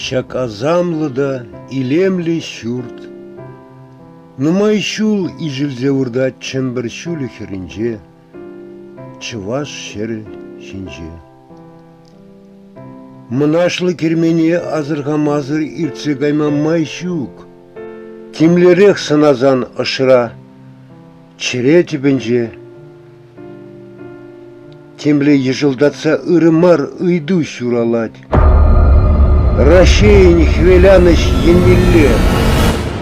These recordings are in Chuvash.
Ҫак асамлӑ та илемлӗ ҫурт нумай ҫул ишӗлсе выртать Чӗмпӗр ҫулӗ хӗрринче, чӑваш ҫӗрӗ ҫинче. Мӑнаҫлӑ кермене асӑрхамасӑр иртсе кайма май ҫук. Тимлӗрех сӑнасан ӑшра, чӗре тӗпӗнче темле йӑшӑлтатса ырӑ мар ыйту ҫуралать. Раҫҫейӗн хӗвеланӑҫ еннелле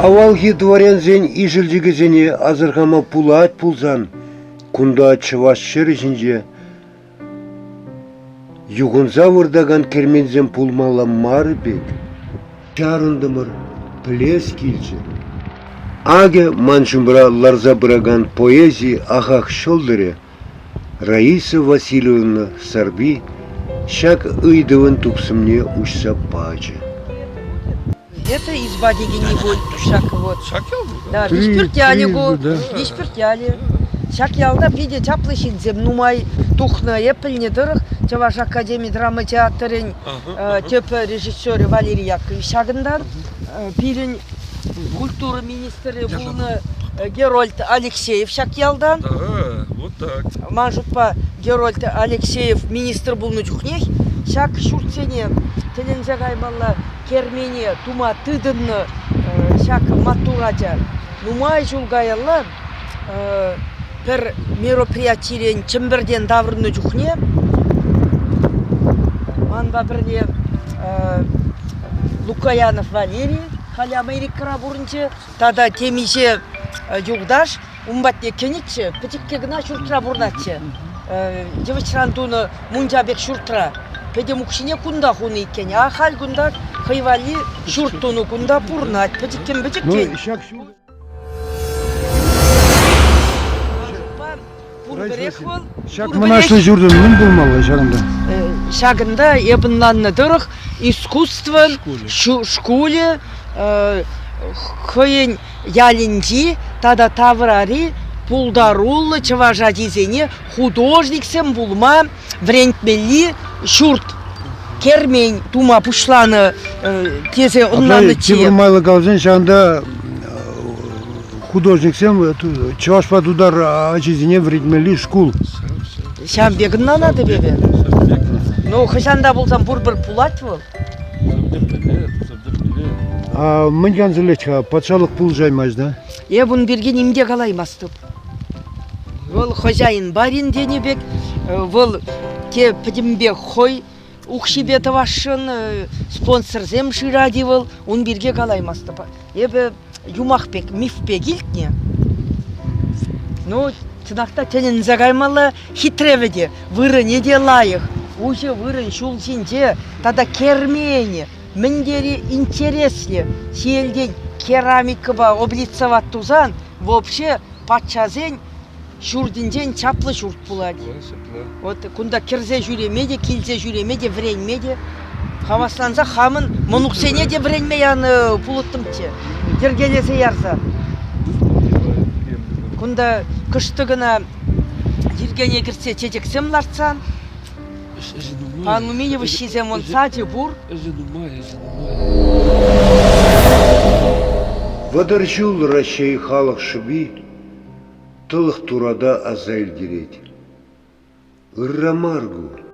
авалхи дворянсен ишӗлчӗкӗсене асӑрхама пулать пулсан, кунта чӑваш ҫӗрӗ ҫинче Юхӑнса выртакан керменсем пулмалла мар пек. Чарӑнтӑмӑр, пӗлес килчӗ. Акӑ ман ҫумра ларса пыракан поэзи ахах ҫӑлтӑрӗ Раиса Васильевна Сарпи ҫак ыйтӑвӑн тупсӑмне уҫса пачӗ. Это изба текенни пуль ҫак вот. Ҫак ял Да, Виҫпӳрт ялӗ ку. Виҫпӳрт ялӗ. Ҫак ялта питӗ чаплӑ ҫынсем нумай тухнӑ. Эп пӗлнӗ тӑрӑх Чӑваш академи драма театрӗн тӗп режиссерӗ Валерий Яковлевич ҫакӑнтан. Пирӗн культура министрӗ пулнӑ Герольд Алексеев ҫак ялтан. Да, вот так. Ман шутпа, Герольд Алексеев министр пулнӑ чухнех ҫак ҫуртсене тӗлӗнсе каймалла кермене тума тытӑннӑ ҫак маттур ача. Нумай ҫул каялла пӗр мероприятирен Чӗмпӗртен таврӑннӑ чухне манпа пӗрле Лукоянов Валерий халӗ Америкӑра пурӑнчӗ тата темиҫе юлташ ун патне кӗнӗччӗ, пӗчӗккӗ кӑна ҫуртра пурӑнатчӗ. Йывӑҫран тунӑ мунча пек ҫуртра. Пӗтӗм укҫине кунта хунӑ иккен. А халь кунта хӑй валли ҫурт тунӑ, кунта пурӑнать. Пӗчӗккӗн-пӗчӗккӗн. Пурпӗрех вӑл. Ҫак мӑнаҫлӑ ҫуртӑн мӗн пулмалла ҫакӑнта? Ҫакӑнта эп ӑнланнӑ тӑрӑх искусствӑн шкулӗ хӑйӗн ялӗнчи тата таврари пултаруллӑ чӑваш ачисене художниксем пулма вӗрентмелли ҫурт кермен тума пуҫланӑ тесе ӑнланнӑччӗ. Тепӗр майлӑ каласан ҫавӑнта художниксем чӑвашпа тутар ачисене вӗрентмелли шкул. Ҫавӑн пек ӑнланатӑп эпӗ. Ну, хӑҫан та пулсан пурпӗр пулать вӑл. А мӗн кансӗрлет-ха? Патшалӑх пулӑшаймасть, да? Эп ун пирки ним те калаймастӑп. Вӑл хозяин барин тенӗ пек, вӑл те пӗтӗмпех хӑй укҫипе тӑвасшӑн, спонсорсем шырать-и вӑл, ун пирки калаймастӑп. Эпӗ юмах пек, миф пек илтнӗ. Ну, чӑнах та тӗлӗнсе каймалла, хитре вӗтӗ, вырӑнӗ те лайӑх, уҫӑ вырӑн ҫул ҫинче тата керменӗ мӗн тери интереслӗ. Ҫиелтен керамикӑпа облицовать тусан вообще патшасен ҫуртӗнчен чаплӑ ҫурт пулать. Вот кунта кӗрсе ҫӳреме те, килсе ҫӳреме те, вӗренме те хавасланса хамӑн мӑнуксене те вӗренме янӑ пулӑттӑмччӗ, йӗркелесе ярса. Кунта кӑштӑ кӑна йӗркене кӗртсе чечексем лартсан, панулми йывӑҫҫисем вон сачӗ пур. Ӗҫӗ нумай, ӗҫӗ нумай. 30 ҫул Раҫҫей халӑх шӑпи тӑлӑх турата аса илтерет. Ырра мар ку.